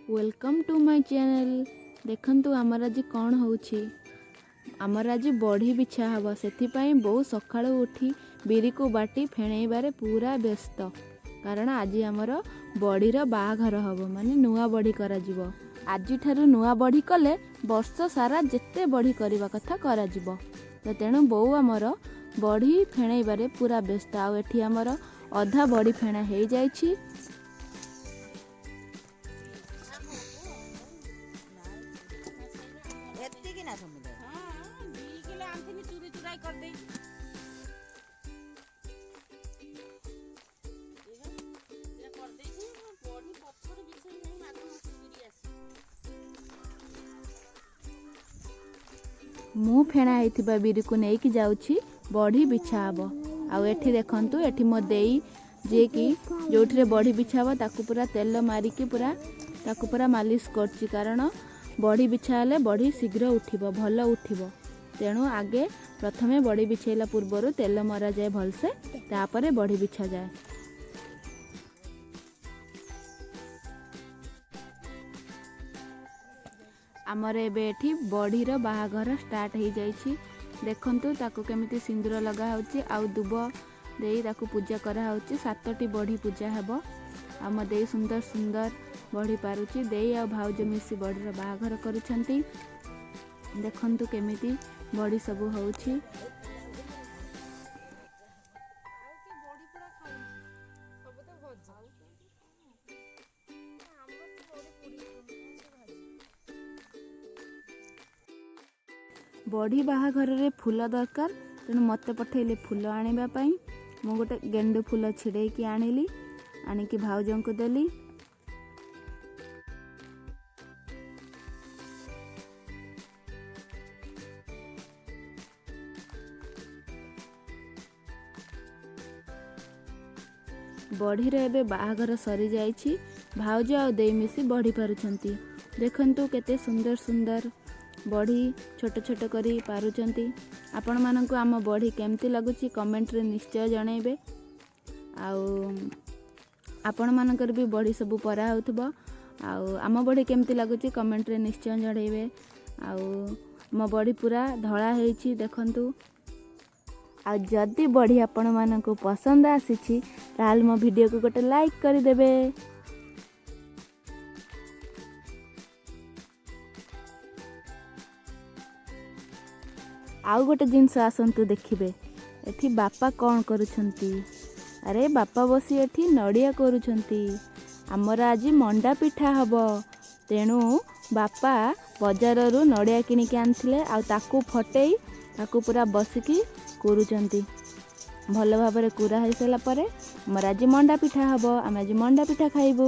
Welcome to my channel. ଦେଖନ୍ତୁ, ଆମର ଆଜି କ'ଣ ହେଉଛି। ଆମର ଆଜି ବଢ଼ି ବିଛା ହେବ। ସେଥିପାଇଁ ବୋଉ ସକାଳୁ ଉଠି ବିରିକୁ ବାଟି ଫେଣେଇବାରେ ପୁରା ବ୍ୟସ୍ତ, କାରଣ ଆଜି ଆମର ବଢ଼ିର ବାହାଘର ହେବ, ମାନେ ନୂଆ ବଢ଼ି କରାଯିବ। ଆଜିଠାରୁ ନୂଆ ବଢ଼ି କଲେ ବର୍ଷ ସାରା ଯେତେ ବଢ଼ି କରିବା କଥା କରାଯିବ। ତ ତେଣୁ ବୋଉ ଆମର ବଢ଼ି ଫେଣେଇବାରେ ପୁରା ବ୍ୟସ୍ତ। ଆଉ ଏଠି ଆମର ଅଧା ବଢ଼ି ଫେଣା ହେଇଯାଇଛି। ଏତିକି ନା ସମୁଦାୟ? ହଁ, 2 କିଲୋ ଆଣିଥିଲି, ଚୁରି ଚୁରାଇ କରିଦେଇଛି। କରିଦେଇଛି ବଢି ପଛରେ ବିଛେଇ ନାହିଁ, ମାଘ ମାସ ବିରି ଆସି। ମୁଁ ଫେଣା ହେଇଥିବା ବିରିକୁ ନେଇକି ଯାଉଛି, ବଢ଼ି ବିଛା ହେବ। ଆଉ ଏଠି ଦେଖନ୍ତୁ, ଏଠି ମୋ ଦେଇ, ଯିଏକି ଯେଉଁଥିରେ ବଢ଼ି ବିଛା ହେବ ତାକୁ ପୁରା ତେଲ ମାରିକି ପୁରା ତାକୁ ପୁରା ମାଲିସ କରୁଛି, କାରଣ ବଢ଼ି ବିଛା ହେଲେ ବଢ଼ି ଶୀଘ୍ର ଉଠିବ, ଭଲ ଉଠିବ। ତେଣୁ ଆଗେ ପ୍ରଥମେ ବଢ଼ି ବିଛେଇଲା ପୂର୍ବରୁ ତେଲ ମରାଯାଏ ଭଲସେ, ତାପରେ ବଢ଼ି ବିଛାଯାଏ। ଆମର ଏବେ ଏଠି ବଢ଼ିର ବାହାଘର ଷ୍ଟାର୍ଟ ହେଇଯାଇଛି। ଦେଖନ୍ତୁ, ତାକୁ କେମିତି ସିନ୍ଦୁର ଲଗା ହେଉଛି ଆଉ ଦୁବ ଦେଇ ତାକୁ ପୂଜା କରାହେଉଛି। ସାତଟି ବଢ଼ି ପୂଜା ହେବ। ଆମ ଦେଇ ସୁନ୍ଦର ସୁନ୍ଦର ବଢ଼ି ପାରୁଛି। ଦେଇ ଆଉ ଭାଉଜ ମିଶି ବଢ଼ିର ବାହାଘର କରୁଛନ୍ତି। ଦେଖନ୍ତୁ, କେମିତି ବଢ଼ି ସବୁ ହେଉଛି। ଆଉ କିଏ ବଢି ପୋଡା ଖାଉଛି? ସବୁ ତ ଭଜା। ଆମର ତ ବଢି ପୋଡି ଭାଜି। ବଢ଼ି ବାହାଘରରେ ଫୁଲ ଦରକାର, ତେଣୁ ମୋତେ ପଠେଇଲେ ଫୁଲ ଆଣିବା ପାଇଁ। ମୁଁ ଗୋଟେ ଗେଣ୍ଡୁ ଫୁଲ ଛିଡ଼େଇକି ଆଣିଲି, ଆଣିକି ଭାଉଜଙ୍କୁ ଦେଲି। ବଢ଼ିର ଏବେ ବାହାଘର ସରିଯାଇଛି। ଭାଉଜ ଆଉ ଦେଇ ମିଶି ବଢ଼ି ପାରୁଛନ୍ତି। ଦେଖନ୍ତୁ, କେତେ ସୁନ୍ଦର ସୁନ୍ଦର ବଢ଼ି ଛୋଟ ଛୋଟ କରି ପାରୁଛନ୍ତି। ଆପଣମାନଙ୍କୁ ଆମ ବଢ଼ି କେମିତି ଲାଗୁଛି, କମେଣ୍ଟରେ ନିଶ୍ଚୟ ଜଣାଇବେ। ଆଉ ଆପଣମାନଙ୍କର ବି ବଢ଼ି ସବୁ ପରା ହେଉଥିବ। ଆଉ ଆମ ବଢ଼ି କେମିତି ଲାଗୁଛି, କମେଣ୍ଟରେ ନିଶ୍ଚୟ ଜଣାଇବେ। ଆଉ ଆମ ବଢ଼ି ପୁରା ଧଳା ହେଇଛି, ଦେଖନ୍ତୁ। ଆଉ ଯଦି ବଢ଼ି ଆପଣମାନଙ୍କୁ ପସନ୍ଦ ଆସିଛି, ତାହେଲେ ମୋ ଭିଡ଼ିଓକୁ ଗୋଟେ ଲାଇକ୍ କରିଦେବେ। ଆଉ ଗୋଟେ ଜିନିଷ ଆସନ୍ତୁ ଦେଖିବେ, ଏଠି ବାପା କ'ଣ କରୁଛନ୍ତି। ଆରେ, ବାପା ବସି ଏଠି ନଡ଼ିଆ କରୁଛନ୍ତି। ଆମର ଆଜି ମଣ୍ଡା ପିଠା ହବ, ତେଣୁ ବାପା ବଜାରରୁ ନଡ଼ିଆ କିଣିକି ଆଣିଥିଲେ ଆଉ ତାକୁ ଫଟେଇ ତାକୁ ପୁରା ବସିକି କୁରୁଛନ୍ତି। ଭଲ ଭାବରେ କୁରା ହେଇସାରିଲା ପରେ ଆମର ଆଜି ମଣ୍ଡା ପିଠା ହବ। ଆମେ ଆଜି ମଣ୍ଡା ପିଠା ଖାଇବୁ।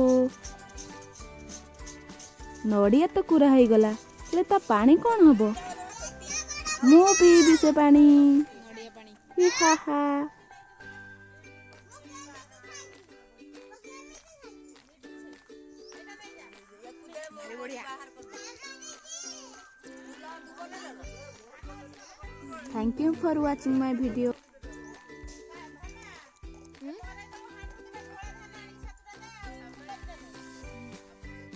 ନଡ଼ିଆ ତ କୁରା ହେଇଗଲା, ହେଲେ ତା ପାଣି କ'ଣ ହବ? ମୁଁ ପିଇବି ସେ ପାଣି। ନଡ଼ିଆ ପାଣି। ହି ହା ହା। ଭାରି ବଢିଆ। Thank you for watching my video.